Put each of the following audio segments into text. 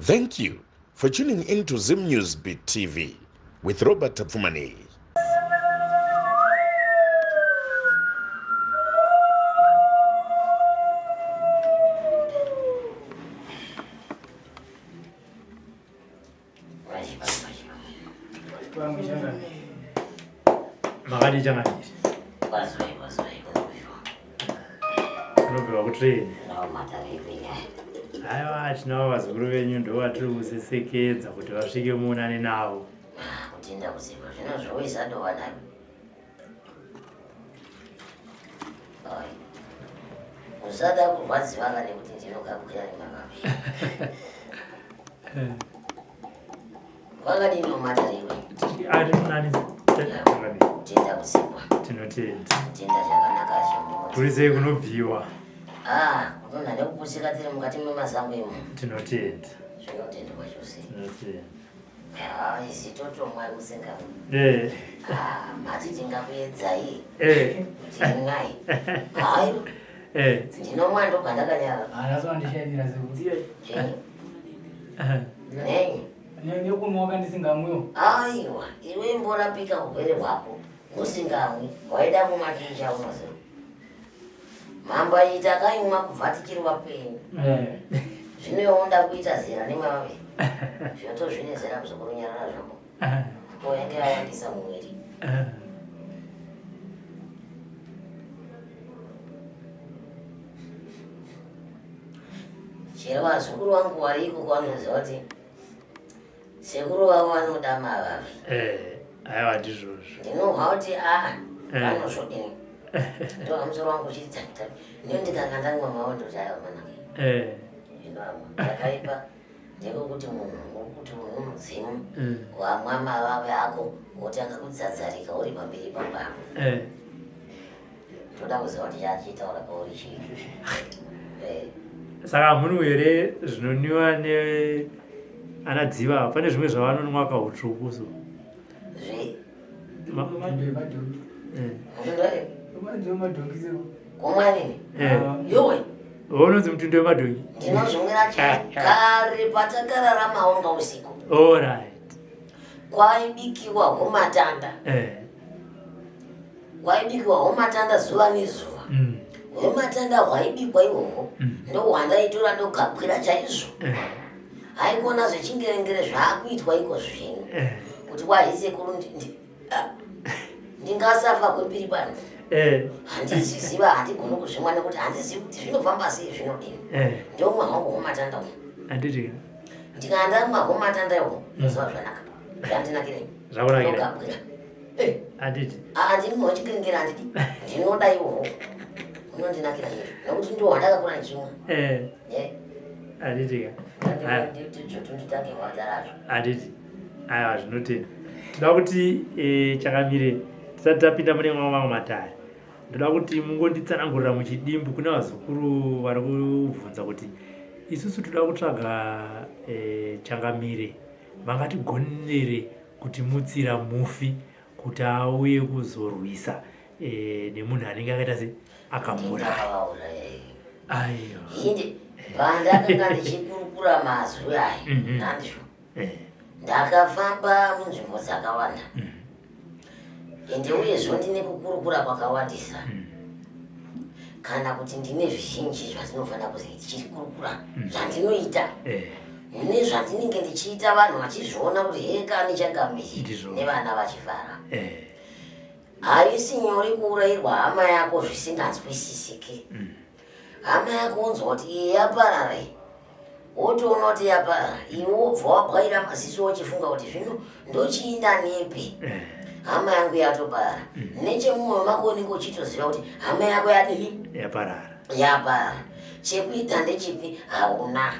Thank you for tuning in to Zim News Beat TV with Robert Tapfumaneyi. Makadii changamire? Unobviwa kutrain. Aiwa tinavo vazukuru venyu ndovatiri kusesekedza kuti vasvike muonane navo. Kutenda kuziva zvino zvoisa dovanayo. Usada kurwadziwa ka nekuti ndinokabwira nemavavi. Wakadini umatariwe? Ari nani? Tenda kusikwa. Tinotenda. Tenda zvakanaka zvemuti. Kuri sei kunobviwa? Ah, kunonha nekupusika tiri mukati memasango imo. Tinotenda. Zvinotendwa chose. Tinotenda. Ah, isi totomwa musinga. Eh. Ah, mati tingakuedzai. Eh. Kuti imwai. Hayi. Eh. Ndinomwa ndoga ndakanyara. Ah, ndasondishainira sekuti. Chinyi? Nei? Nekunwa kandisingamwiwo. Aiwa, iwe imborapika urwere hwako usingamwi. Waida kumwa chii chaunoziva? Mambo aiti akaimwa kubva tichiri vapenyu. Eh. Zvino iwe unoda kuita zera nemwave. Zvoto zvine zera muzukuru nyarara zvako. Ko yange yawandisa mumwiri. Chero vazukuru vangu vari ikoko vanoziva kuti sekuru vavo vanoda mavavi. Eh, aiwa ndizvozvo. Ndinohwa kuti a vanozvodini. Ndohwa musoro wangu uchiti tapi tapi. Ndiyo ndikanga ndamwa mawo ndoti aiwa manake. Eh. Zvino chakaipa ndekekuti munhu uri kuti unwe mudzimu wamwa mavavi ako wotanga kudzadzarika uri pamberi pababa. Eh. Toda kuziva kuti chachitaura pauri chii. Eh. Saka hamunwi here zvinonwiwa ne ana dziva pane zvimwe zvavanonwa kahutsvuku so. Zve. Madhongi. Eh. Madhongi seko. Kumwa nini? Eh. Yowe. Unonzi mutundo wemadhongi. Ndinozvimwira kare patakararama wanga usiku. All right. Kwaibikiwa humatanda. Eh. Hwaibikiwa humatanda zuva nezuva. Hwematanda hwaibikwa ihwohwo ndohwandaitora ndogabwira chaizvo. Haikona zvechingerengere zvaakuitwa iko zvino. Kuti kwahi sekuru ndingasafa kwepiri pano. Handiziziva, handigoni kuzvimwa nekuti handizivi kuti zvinofamba sei zvinodini. Ndomwa hwangu humatanda uhu. Handiti. Ndikandamwa humatanda ihwohwo ndoziva zvanaka. Zvandinakirei. Zvakunakira. Ndogabwira. Handiti. Handidi wechikirengera handidi. Ndinoda ihwohwo. Unondinakira izvo. Nekuti ndiwo hwandakakura ndichimwa. Handiti ka. Nditange hwanda racho. Handiti. Aiwa zvinotenda. Toda kuti changamire tisati tapinda mune mamwe matare. Ndoda kuti mungonditsanangurira muchidimbu kune vazukuru vari kubvunza kuti isusu toda kutsvaga changamire vangatigonere kutimutsira mufi kuti auye kuzorwisa nemunhu anenge akaita se akamuuraya. Aiwa. Hinde pandakanga ndichikurukura mazwi aya handizvo. Ndakafamba munzvimbo dzakawanda. Ende uyezvo ndine kukurukura kwakawandisa. Kana kuti ndine zvizhinji zvatinofanira kuzi tichikurukura zvandinoita. Nezvandinenge ndichiita vanhu vachizviona kuti heka nechangamire nevana vachifara. Haisi nyore kuurayirwa hama yako zvisinganzwisisiki. Hama yako wonzwa kuti iyi yaparara iyi. Wotoona kuti yaparara. Iwe wobva wabwaira maziso uchifunga kuti zvino ndochiinda nepi. Hama yangu yatoparara. Nechemumwoyo mako unenge uchitoziva kuti hama yako yadini? Yaparara. Yaparara. Chekuita ndechipi? Hauna.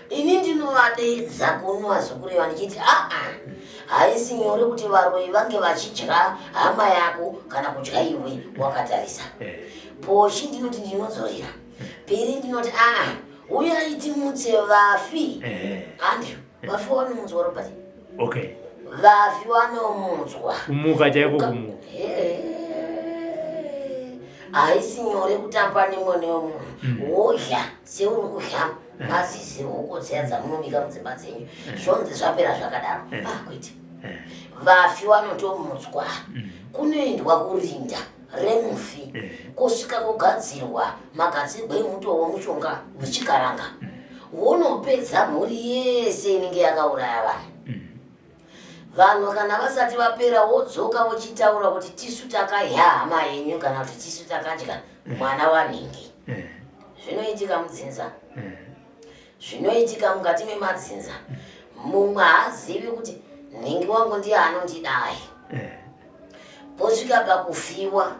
Ini ndinovadeedza kuno vazukuru ndichiti aa haisi nyore kuti varoyi vange vachidya hama yako kana kudya iwe wakatarisa. Poshi ndinoti ndinodzorera. Piri ndinoti aa uyai timutse vafi. Andrew, vafi vanomutswa Robert. Okay. Vafi vanomutswa. Kumuka chaiko kumuka. Haisi nyore kutamba nemwana wemunhu. Wodya seuri kudya mazizi huku dziya dzamunobika mudzimba dzenyu, zvonzi zvapera zvakadaro. Ah, kwete. Vafi vanotomutswa, kunoendwa kurinda remufi, kusvika kugadzirwa magadzirwo emuto wemushonga wechikaranga, wonopedza mhuri yese inenge yakauraya vanhu. Vanhu kana vasati vapera, wodzoka vochitaura kuti tisu takadya hama yenyu, kana kuti tisu takadya mwana wanhingi. Zvinoitika mudzinza, zvinoitika mukati memadzinza. Mumwe haazivi kuti nhingi wangu ndiye anondidai. Posvika pakufiwa,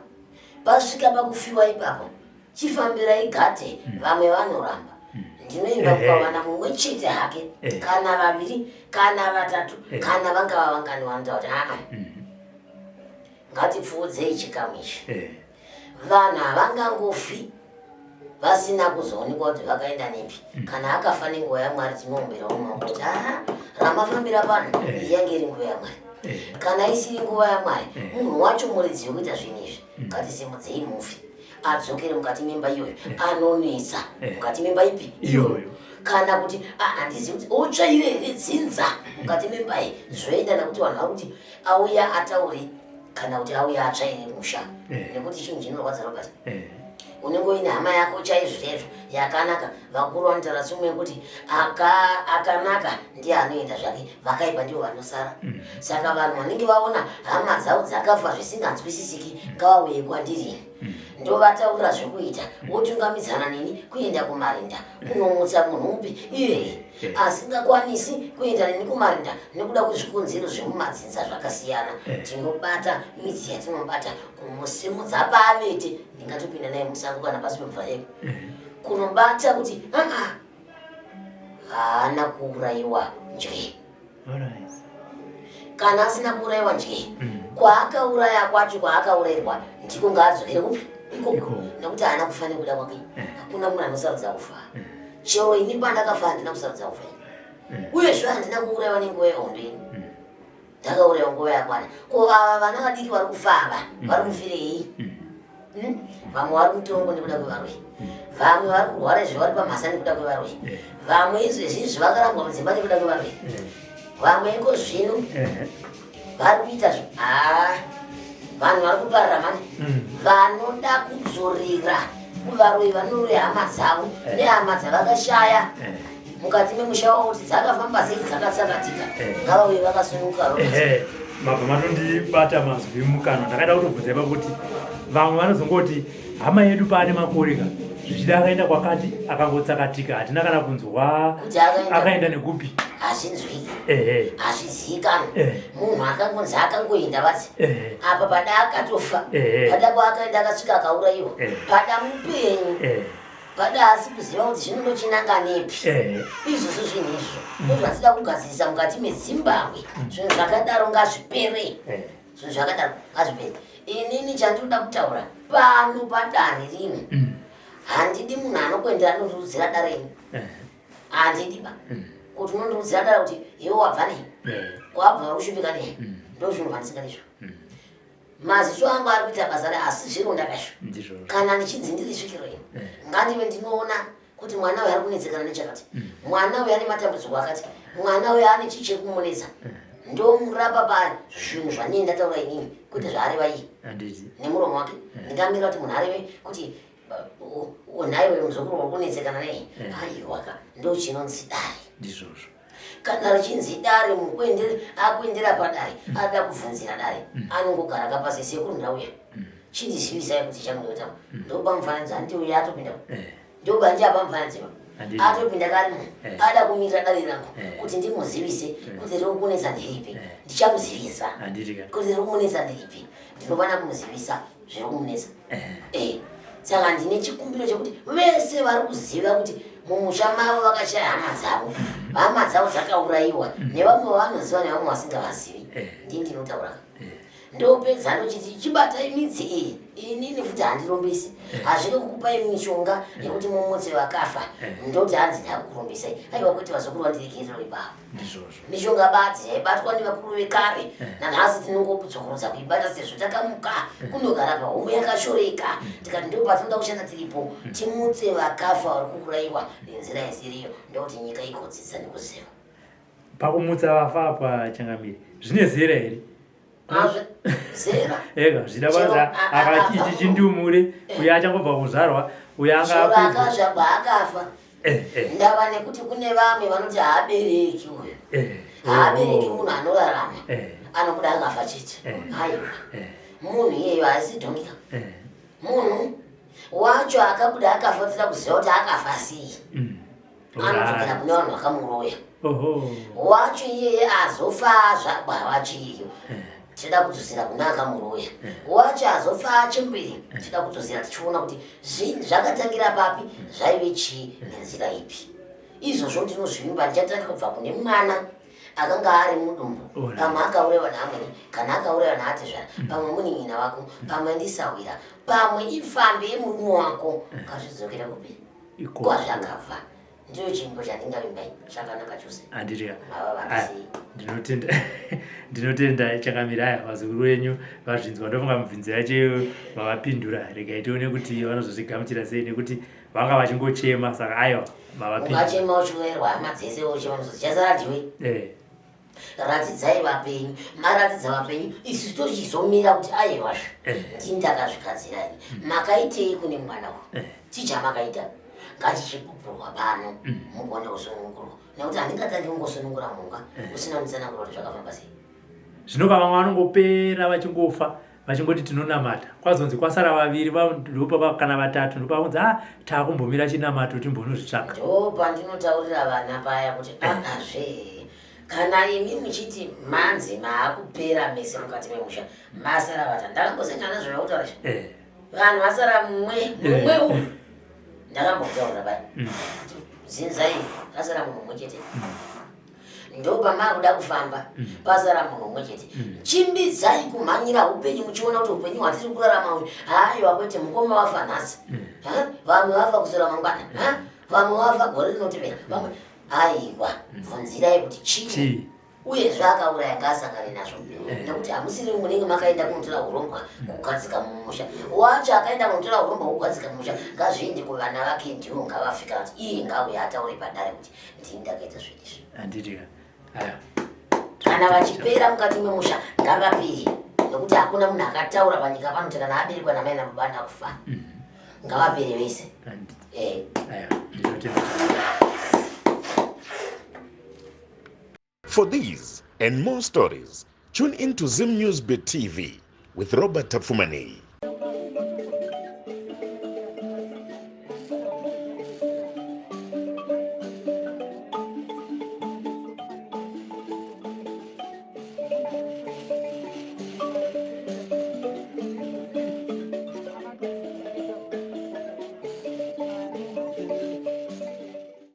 pasvika pakufiwa ipapo, chifambirai gate. Vamwe vanoramba. Ndinoimba kukawana mumwe chete hake, kana vaviri, kana vatatu, kana vangava vangani, vanotaura kuti aa, ngatipfuudzei chikamu ichi. Vanhu havangangofi vasina kuzoonekwa kuti vakaenda nepi. Kana akafa nenguva yaMwari, tinoomberawo maoko kuti aa, ramafambira pano, iyi yange iri nguva yaMwari. Kana isiri nguva yaMwari, munhu wacho muridzi wekuita zvinhu izvi, ngatisimudzei mufi adzokere mukati memba iyoyo anonetsa. Mukati memba ipi? Iyoyo. Kana kuti ah, handizivi kuti otsvaire here dzinza mukati memba iyi. Zvoenda nekuti vanhu vari kuti auya ataure, kana kuti auya atsvaire musha. Nekuti chinhu chinorwadza, Robert, unenge uine hama yako chaizvo chaizvo yakanaka. Vakuru vanotaura tsumo yekuti akanaka ndiye anoenda zvake, vakaipa ndivo vanosara. Saka vanhu vanenge vaona hama dzavo dzakafa zvisinganzwisisiki, ngavauye kwandiri, ndovataurira zvekuita, wotungamidzana neni kuenda kumarinda kunomutsa munhu upi iyeye. Asingakwanisi kuenda neni kumarinda nekuda kwezvikonzero zvemumadzinza zvakasiyana, tinobata midzi yatinobata kumusimudza paavete. Ndingatopinda naye musango kana pasi pemvura yepo kunobata kuti aa, haana kuurayiwa njee. Kana asina kuurayiwa njee, kwaakauraya kwacho, kwaakaurayirwa ndiko ngaadzokere kupi? Ikoko. Ikoko. Nekuti haana kufa nekuda kwake. Hakuna munhu anosarudza kufa. Chero ini pandakafa handina kusarudza kufa ini. Uyezve handina kuurayiwa nenguva yehondo ini, ndakaurayiwa nguva yakwana. Ko ava vana vadiki vari kufa ava, vari kufirei? Vamwe vari mutongo nekuda kwevaroyi, vamwe vari kurwara izvo vari pamhasa nekuda kwevaroyi, vamwe izvezvizvi vakarambwa mudzimba nekuda kwevaroyi, vamwe iko zvino vari kuita ha, vanhu vari kuparira mani. Vanoda kudzorera kuvaroyi vanoroya hama dzavo nehama dzavakashaya mukati memusha wavo kuti dzakafamba sei, dzakatsakatika, ngavauye vakasununguka, Robert. Ehe, mabva matondibata mazwi mukanwa. Ndakaida kutobvunza ipapo kuti vamwe vanozongoti hama yedu paane makore ka, zvichida akaenda kwakati, akangotsakatika, hatina kana kunzwa kuti akaenda, akaenda nekupi. Hazvinzwiki, hazvizivikanwi. Munhu akangonzi akangoenda vadzi, apa pada akatofa, pada kwaakaenda akasvika akaurayiwa, pada mupenyu, pada asi kuziva kuti zvinondochinanga nepi. Izvozvo zvinhu izvo ndozvatida kugadzirisa mukati meZimbabwe. Zvinhu zvakadaro ngazvipere. Zvinhu zvakadaro ngazvipere. Inini chandinoda kutaura pano padare rino, handidi munhu anokuendera anondiudzira dare ini. Handidi ba kuti unondiudzira dare kuti iwe wabva nei, wabva ushupika nei. Ndo zvinhu zvandisingadi. Maziso angu ari kuita basa re, asi zvironda kasho. Ndizvozvo. Kana ndichinzi ndiri svikiro ini, ngandive ndinoona kuti mwana uyu ari kunetsekana nechakati, mwana uyu ane matambudziko akati, mwana uyu ane chii chekumunetsa, ndomurapa pazvinhu zvanei ndataura inini, kwete zvaareva iye nemuromo wake. Ndingamira kuti munhu areve kuti nhaiwe muzukuru uri kunetsekana nei? Aiwaka, ndo chinonzi dare. Ndizvozvo. Kana richinzi dare, mukwendere akuendera padare, ada kubvunzira dare, anongogara kapasi, sekuru ndauya, chindizivisai kuti chamunoita. Ndopamufananidzo handiti uya atopinda, ndobanje apamufananidzo atopinda kari munhu ada kumirira dare rangu kuti ndimuzivise kuti riri kukunetsa ndiripi. Ndichamuzivisa kuti riri kumunetsa ndiripi. Ndinofana kumuzivisa zviri kumunetsa. Saka ndine chikumbiro chekuti vese vari kuziva kuti mumusha mavo vakashaya hama dzavo, hama dzavo dzakaurayiwa, nevamwe vavanoziva nevamwe vasingavazivi, ndii ndinotaura. Ndopedza ndochiti chibatai midzi iyi, inini futi handirombesi, hazvidi kukupai mishonga yekuti mumutse vakafa, ndoti hanzi ndakurombesai. Aiwa kwete vazukuru, vandiregerero ipapo. Ndizvozvo. Mishonga badzi yaibatwa nevakuru vekare, nanhasi tinongobdzokorodza kuibata sezvo takamuka kunogara pahomwe yakashoreka, tikati ndo patinoda kushanda tiripo, timutse vakafa vari kuurayiwa nenzira isiriyo, ndokuti nyika igodzidza nekuziva. Pakumutsa vafa apa, changamire, zvine zera here? Zera. Ega zvida kwanza akati chindumure uyo achangobva kuzvarwa, uyo anga akazvagwa akafa. Ndava nekuti kune vamwe vanoti haabereki uyu, haabereki munhu anorarama, anobuda akafa chete. Aiwa, munhu iyeyo haasi dhongika. Munhu wacho akabuda akafa, tida kuziva kuti akafa sei. Anodzokera kune vanhu vakamuroya. Wacho iyeye azofa azvagwa wacho iyeyo, tinoda kudzosera kune akamuroya. Wacho azofa achemberi, tinoda kudzosera tichiona kuti zvakatangira papi, zvaive chii, nenzira ipi. Izvozvo ndinozvivimba. Ndichatanga kubva kune mwana akanga ari mudumbu. Pamwe akaurayiwa naamweni, kana akaurayiwa naatezvara, pamwe munin'ina wako, pamwe ndisahwira, pamwe ifambe yemurume wako, ngazvidzokere kupi? Ikoko. Kwazvakabva. Ndiyo chimbo chandingavimbai chakanaka chose. Handiti? Mava vandisei. Ndinotenda, ndinotenda changamire. Aya vazukuru venyu vazvinzwa, ndofunga mibvunzo yacho mavapindura. Regai tione kuti vanozozvigamuchira sei, nekuti vanga vachingochema, saka aiwa, mavapindura. Ungachema uchiurayirwa hama dzese, uchema musodzi, chasara ndiwe. Ratidzai vapenyu, maratidza vapenyu, isu tochizomira kuti aiwazve ndini ndakazvigadzira ini. Makaitei kune mwana uyu? Chichamakaita ngachichipupurwa pano, mugone kusunungurwa, nekuti handingatangi kungosunungura mhunga usina kunditsanangura kuti zvakafamba sei. Zvino vamwe vanongopera vachingofa vachingoti tinonamata, kwazonzi kwasara vaviri ndopapa kana vatatu, ndopakunzi a taakumbomira chinamato timbonozvitsvaka. Ndo pandinotaurira vana paya kuti aazve kana imi muchiti manzi maakupera mese mukati memusha, masara vata, ndakambosangana nazvo zvakutaura izvi. Vanhu vasara mumwe mumwe uyu, ndakambokutaurira paya kuti zinzai rasara munhu mumwe chete, ndo pamakuda kufamba, pasara munhu mumwe chete. Chimbidzai kumhanyira upenyu muchiona kuti upenyu hwatiri kurarama uyu, haiwa kwete, mukoma wafa nhasi. Ha? Vamwe vafa kuswera mangwana. Ha? Vamwe vafa gore rinotevera, vamwe aiwa. Bvunzirai kuti chii? Chii? Uyezve akauraya ngaasangane nazvo, nekuti hamusiri munenge makaenda kunotora urombwa kugadzika mumusha. Wacho akaenda kunotora urombwa kugadzika mumusha, ngazviende kuvana vake, ndiwo ngavafe, kana kuti iye ngauye ataure padare kuti ndini ndakaita zvinhu izvi. Handiti? Aya. Kana vachipera mukati memusha ngavapere, nekuti hakuna munhu akataura panyika pano kuti kana aberekwa namai nababa ndakufa. Ngavapere vese. Aya, ndinotenda. For these and more stories, tune in to Zim News Bit TV with Robert Tafumani.